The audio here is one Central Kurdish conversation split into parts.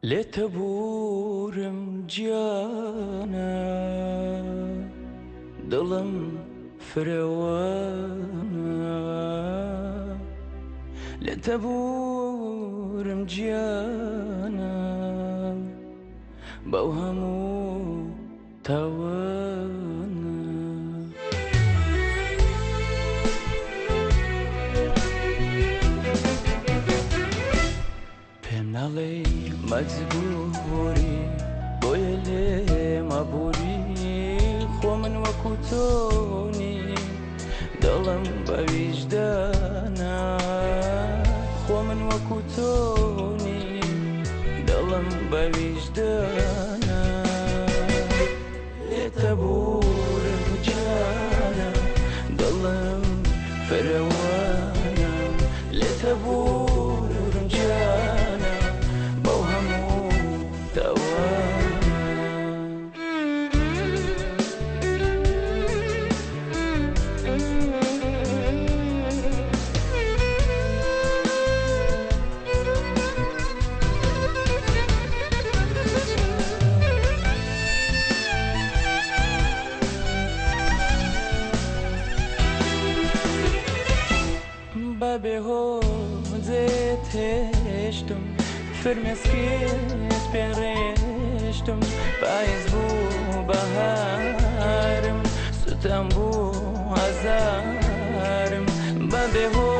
لێتە بورم گیانە دڵم فرەوانە لێتە بورم گیانە بەو هەموو تاوانە. پێم ناڵێی مەجبوری بۆیە لێم ئەبوری خۆ من وەکو تۆ نیم دڵم بە ویژدانە خۆ من وەکو تۆ نیم دڵم بە ویژدانە لێتە بورم گیانە دڵم فرەوانە لێتە بورم گیانە بەو هەموو تاوانە. بە بێ هۆ جێت هێشتم فرمێسکت پێ ڕێشتم پایز بوو بەهارم سوتان بوو ئازارم بە بێ هۆ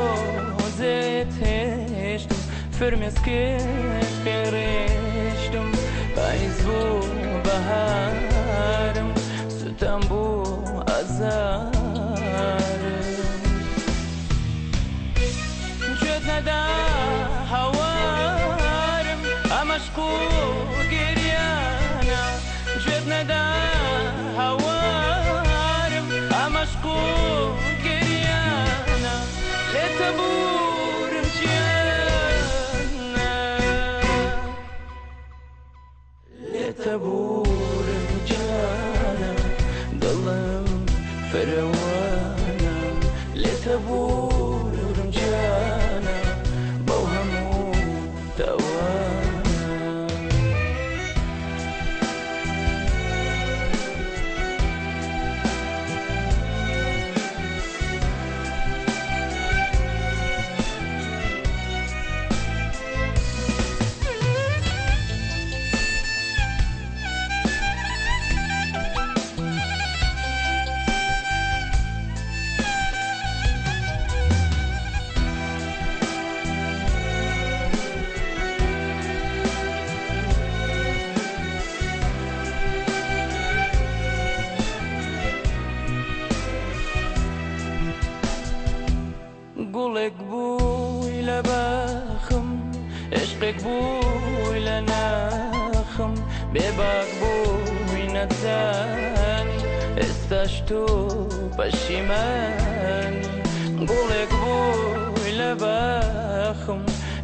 جێت هێشتم فرمێسکت پێ ڕێشتم پایز بوو بەهارم سوتان بوو ئازارم گوێت نەدا هاوارم ئەمەشق و گریانە گوێت نەدا هاوارم ئەمەشق و گریانە لێتە بورم گیانە لێتە بورم گیانە دڵم فرەوانە لێتە بورم گیانە بەو هەموو تاوانە. گوڵێک بووی لە باخم عشقێک بووی لە ناخم بێباک بووی نەتزانی ئێستاش تۆ پەشیمانی گوڵێک بووی لە باخم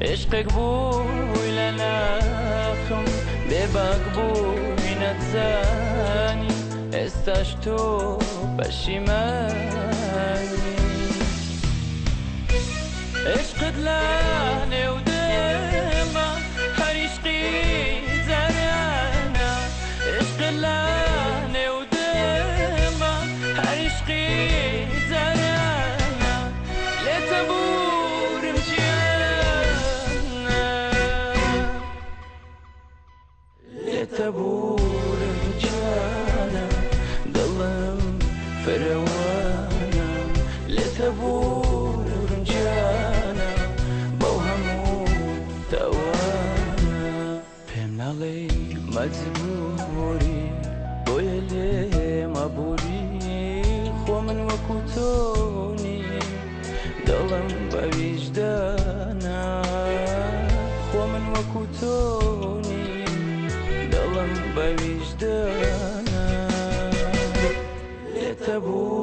عشقێک بووی لە ناخم بێباک بووی نەتزانی ئێستاش تۆ پەشیمانی عشقت لە نێو دڵمە هەر عشقی جارانە عشقت لە نێو دڵمە هەر عشقی جارانە لێتە بورم گیانە لێتە بورم گیانە دڵم فرەوانە لێتە بورم گیانە بەو هەموو تاوانە پێم ناڵێی مەجبوری بۆیە لێم ئەبوری خۆ من وەکو تۆ نیم دڵم بە ویژدانە خۆ من وەکو تۆ نیم دڵم بە ویژدانە لێتە بورم